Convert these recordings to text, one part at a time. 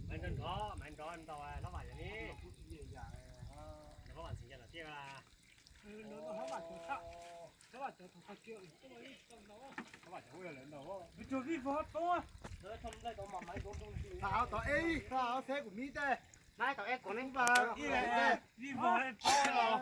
Maiv nrov nrov, maiv nrov nrov, hlob Vam yog li. Hlob Vam txiv yog lawm tiag. Thaum tod eb, thaum xeb kuv mib tej, mab thaum eb kuv mib tej, vij vog eb paub los.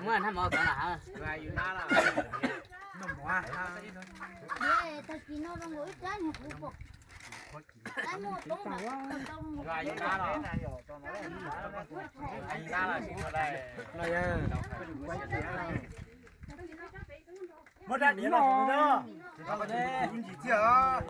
Muab nab mov kom lawm hab. Tag kis no zoo nkaus ib rab nyuag kuv pom. Muab dab diav los no, ntsis txiag.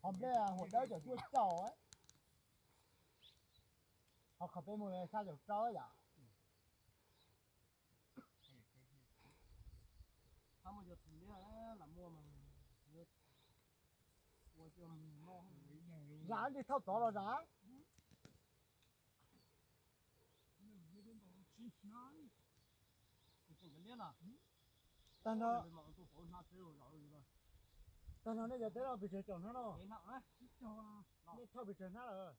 Qhov nplej huam dawb cov cuaj caum, qhov peb mus xya caum rau yom. Zam li thauj tod los zam. Tag no, tag no nej cov teb no pes tsawg caum hnab no? Nej thauj pes tsawg hnab lawm?